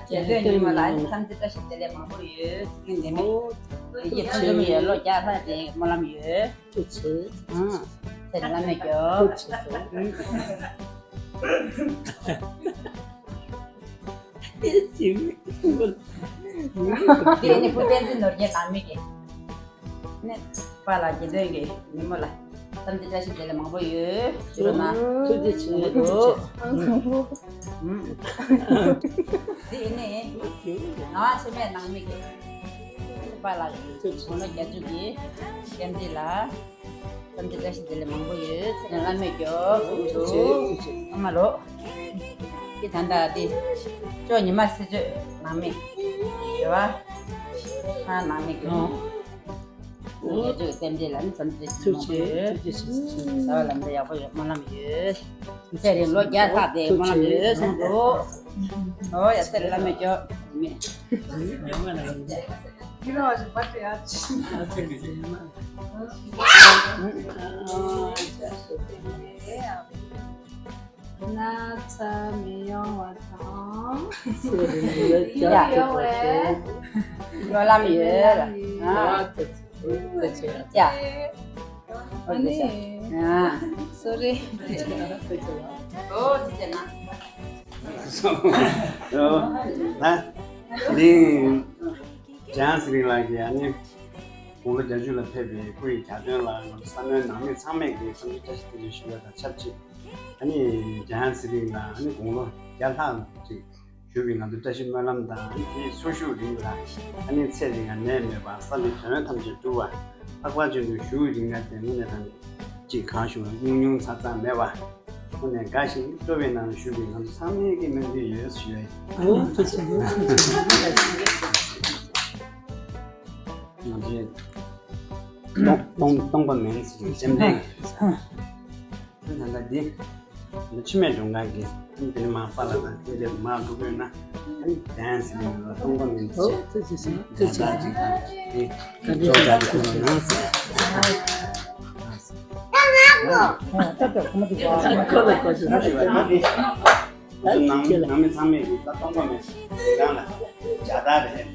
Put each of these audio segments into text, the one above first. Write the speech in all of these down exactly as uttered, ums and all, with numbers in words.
རྒྱལ་སྟོན་ཉི་མ་ལ་འཚམས་འདྲི་བཀྲ་ཤིས་བདེ་ལེགས་མང་པོ་ཡོད། ཚེ་རིང་ལྡན་མིན། ཡིད་ཆེས་ཆེན་པོ་ཡོད། ལོ་བརྒྱ་ལྷག་དེ་སྨོན་ལམ་ཡོད། ཐུགས་རྗེ་ཆེ། ཨང་། ཚེ་རིང་བླ་མས་མགྱོགས། ཐུགས་རྗེ་ཆེ། དེ་ནི་བུ་བསྟན་འཛིན་ནོར་རྒྱས་ནང་མི་གི། ནི་པཱ་ལགས་དགེ་འདུན་གྱི་ཉིན་མོ་ལ་འཚམས་འདྲི་བཀྲ་ཤིས་བདེ་ལེགས་མང་པོ་ཡོད་ཞུ་རོགས་གནང་། ཐུགས་རྗེ་ཆེ། ཐུགས་རྗེ་ཆེ། ཨུམ། དེ་ནི་ངག་དབང་ཆོས་མེད་ནང་མི་གི་པཱ་ལགས་ཀྱི་དགུང་ལོ་བརྒྱད་ཅུ་གི་སྐྱབས་འཛིན་ལ། འཚམས་འདྲི་བཀྲ་ཤིས་བདེ་ལེགས་མང་པོ་ཡོད། ཚེ་རིང་བླ་མས་མགྱོགས། ཨ་མ་ལོ། ཀྱེ་ད་ལྟ་འདི་ཅོ་ཉི་མ་སྲིད་ཆོས་ནང་མི་རེད་བ། ཨ་ནང་མི་གི་ཨོ། ངེད་ཚོའི་རྟེན་འབྲེལ་ལ་ནི་འཚམས་འདྲི་ཐུགས་མང་པོ་ཡོད། ཐུགས་རྗེ་ཆེ། ཟླ་བ་ལམ་འདི་ཡག་པོ་ཡོད། སྨོན་ལམ་ཡོད། ཚེ་རིང་ལོ་བརྒྱ་ལྷག་དེ་སྨོན་ལམ་ཡོད་གསུངས་འདུག་ཨོ་ཡ། ཚེ་རིང་བླ་མས་མགྱོགས། མེད། ན་ཚ་མི་ཡོང་བ་དང་། ཡ། ཡོང་བའི་སྨོན་ལམ་ཡོད། ཨ། ཡ། ཨ་ནི། ཨ། སོ་རི། ཨོ་ཙི་ཙི་ན། ཨོ། ན། འདི། འཇམ་དབྱངས་ཚེ་རིང་ལགས་ཀྱིས་ཨ་ནི་དགུང་ལོ་བརྒྱད་ཅུ་ལ་ཕེབས་པའི་སྐུ་ཡི་གྱ་སྟོན་ལ་ང་ཚོ་ས་གནས་ནང་མི་ཚང་མས་ཀྱིས་འཚམས་འདྲི་བཀྲ་ཤིས་བདེ་ལེགས་ཞུ་བ་དང་ཆབས་ཅིག་ཨ་ནི་འཇམ་དབྱངས་ཚེ་རིང་ལགས་ཨ་ནི་དགུང་ལོ་བརྒྱ་ལྷག་ཅིག་བཞུགས་པའི་ང་ཚོ་བཀྲ་ཤིས་སྨོན་ལམ་དང་ཨ་ནི་དེའི་འཚོ་བཞུགས་རིང་ལ་ཨ་ནི་ཚེ་རིང་ལ་ནད་མེད་པ་ས་ལུས་དོན་ཐམས་ཅད་འགྲུབ་པ། ལྷག་པར་དུ་བཞུགས་རིང་ལ་དེ་དངོས་གནས་དྲང་གནས་ཅིག་གང་བྱུང་སྙུང་སྙུང་ཚ་ཚ་མེད་པ། དངོས་གནས་དགའ་ཞིང་སྤྲོ་བའི་ནང་བཞུགས་པའི་ང་ཚོ་ཚང་མས་ཀྱི་སྨོན་འདུན་ཡོད་ཞུ་ཡ་ཡིན། ཨོ་ཐུགས་རྗེ་ཆེ། ཐུགས་རྗེ་ཆེ། ང་ཚོའི་སྟོང་སྟོང་སྟོང་པ་མིན་ཟེར་ཅེམ་ལེན། ད་ལྟ་འདི་འཆི་མེད་སྒྲོན་ཁང་གི་འདི་ནི་མ་པ་ལ་དང་དེ་རེད་མ་འགྲོ་དགོས་ན་ཨ་ནི་དན་ཟེར་ནས་སྟོང་པ་མིན་ཟེར། ཨོ་ཐུགས་རྗེ་ཆེ། ཐུགས་རྗེ་ཆེ། དེ་ཅོག་ཙེ་ཁོ་ན་ཟེར། ནང་ནང་མི་ཚང་མས་ཀྱི་ད་སྟོང་པ་མེད་རང་ལ་བྱ་དག་རེད།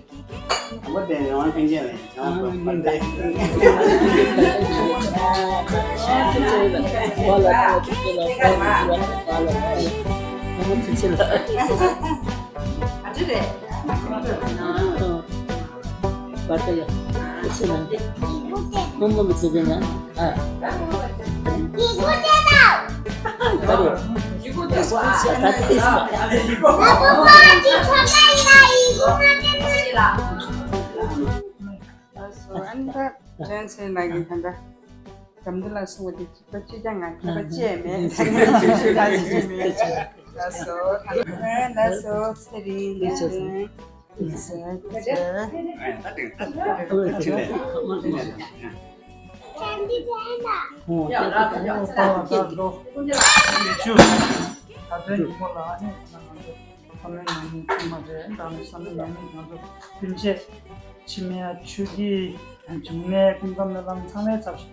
འོ་དེ་ཡང་ཕན་ཆད་ལ་ཡང་བྱ་བ་མ་འདྲེ། ཨ་ཅེ་རེད། བར་དུ་ཡ། ཨ་ཅེ་ན། མོ་མོ་མི་ཚེ་གི་ན། ཨ། ད་རེད། ད་ཏིས་པ། ལགས་སོ། ཨ་ནི་ད་ལན་ཆེན་ལགས་ཀྱིས་ད་ལྟ་འཛམ་བུ་གླིང་ལ་སོང་བ་དེ་གཅིག་པ་གཅིག་ཀྱང་ང་མཁས་པ་ཅི་ཡང་མེད། ད་ངས་ཞུ་ཞུ་ད་ཞུ་ཞུ་མེད། ལགས་སོ། ལགས་སོ། ཚེ་རིང་ལགས་སོ། ད་ལྟའི་ཉིན་མོ་ལ་ཨ་ནི་ང་ཚོ་བསམ་བློའི་ནང་ནས་ཚང་མ་རེད། ད་ནི་བསམ་བློའི་ནང་ནས་ང་ཚོ་སྤུན་མཆེད་འཆི་མེད་ཆོས་སྐྱིད་འབྱུང་གནས་ཀུན་དགའ་སྨོན་ལམ་ཚང་མའི་ཚབ་ཞུ།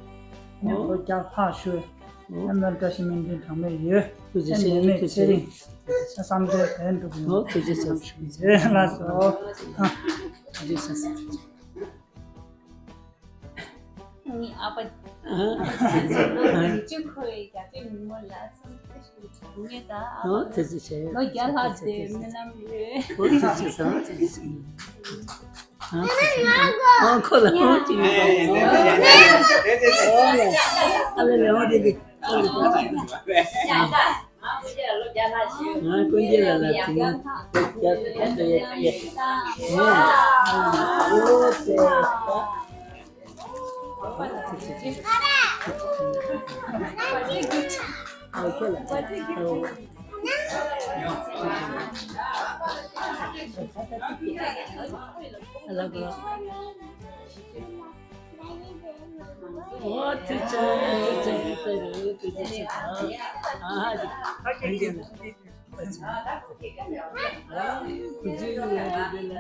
ཨ་ནི་ལོ་བརྒྱ་ལྷག་བཞུགས། ཨ་ནི་བཀྲ་ཤིས་སྨོན་འདུན་གྲངས་མེད་ཡོད། ཐུགས་རྗེ་ཆེ། ནད་མེད་ཚེ་རིང་། བསམ་འདུན་དོན་འགྲུབ། ཐུགས་རྗེ་ཆེ། ལགས་སོ། ཐུགས་རྗེ་ཆེ། ངའི་ཨ་ཕ་ཨ་ཕ་ཆུ་ཁོའི་རྒྱ་སྐད་ཉིན་མོ་ལ་འཚམས་འདྲི་ཞུ་ངེས་དང་། ཨ་ཕ་ལ་ལོ་བརྒྱ་ལྷག་དེ་སྨོན་ལམ་ཡོད། ཐུགས་རྗེ་ཆེ། ཐུགས་རྗེ་ཆེ། ཨ་ཁོ་ལ་ཧོང་ཅིག་ཡོད་པ། ཨ་ལ་ལ་ཧོང་དེ་དེ། ང་ཀུན་རྒྱལ་ལ་ལ་དེ་ཡ་ཡ་ཡ་ཡ། ཨོ་ཙེ། ཨོ་ཁེ་ལ། ཨོ། ཨོ་ཐུགས་རྗེ་ཆེ། ཨ་ཧ།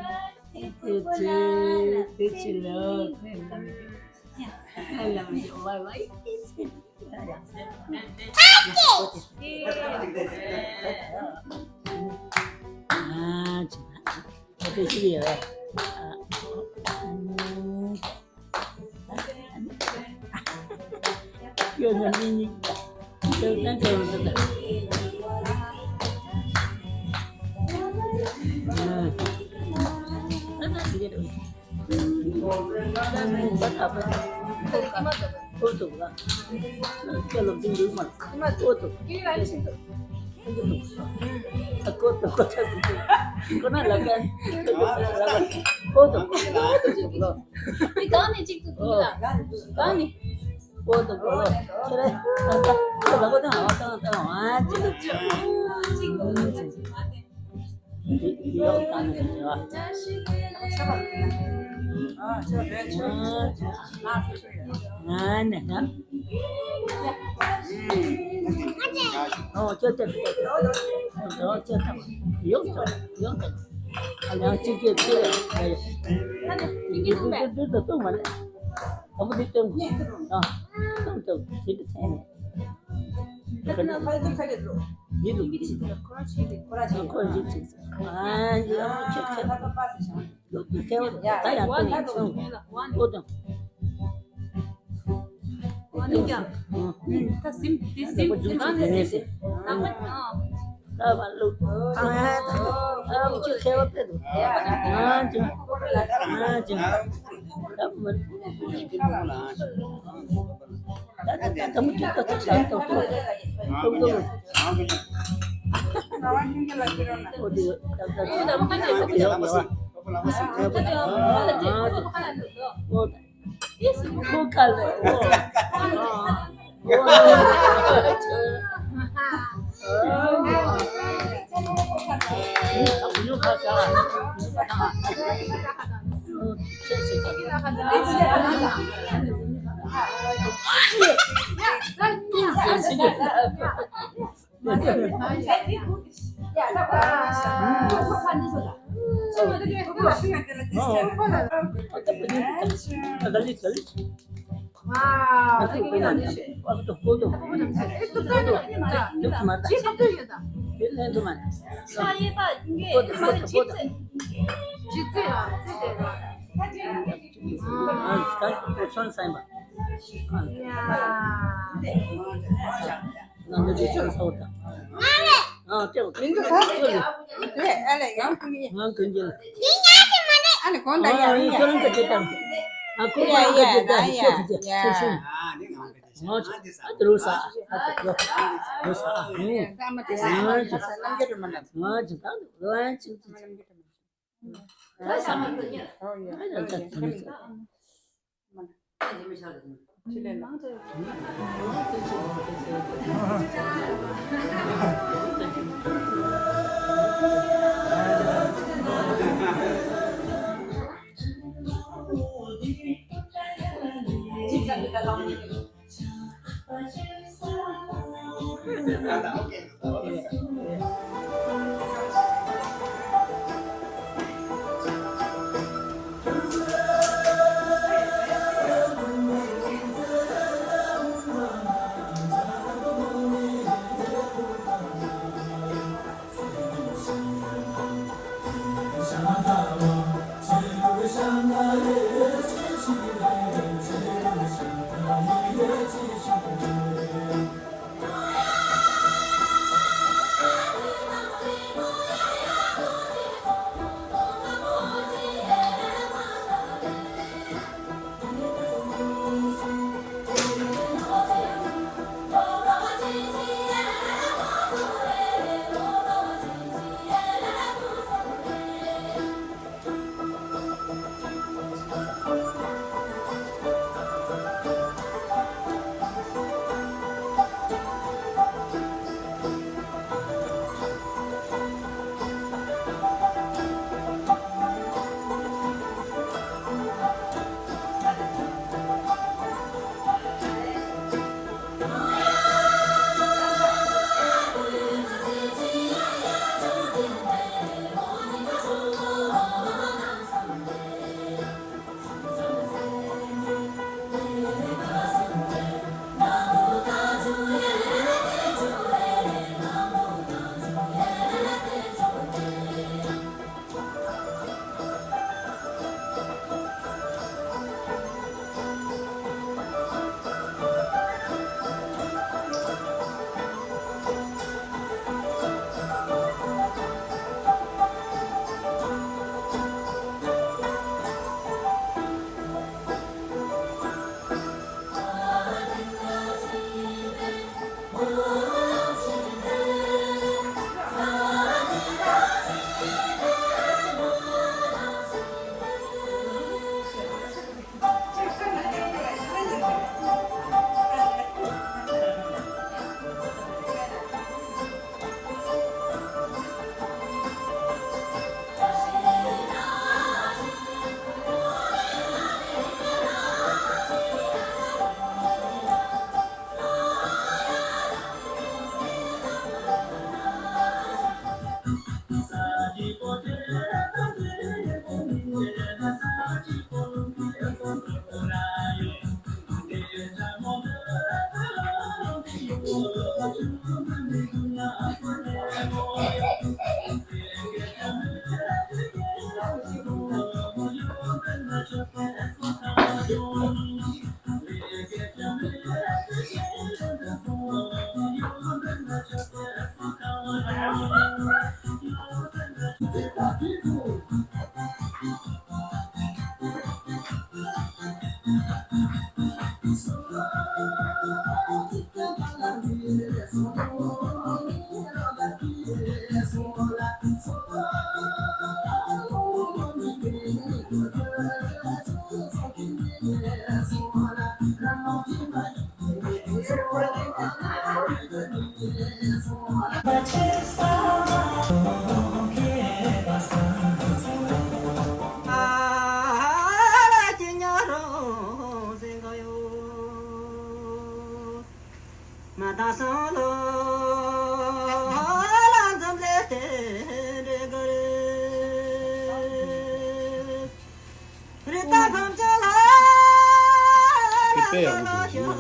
དཔེ་ཡག་པོ་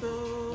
འདུག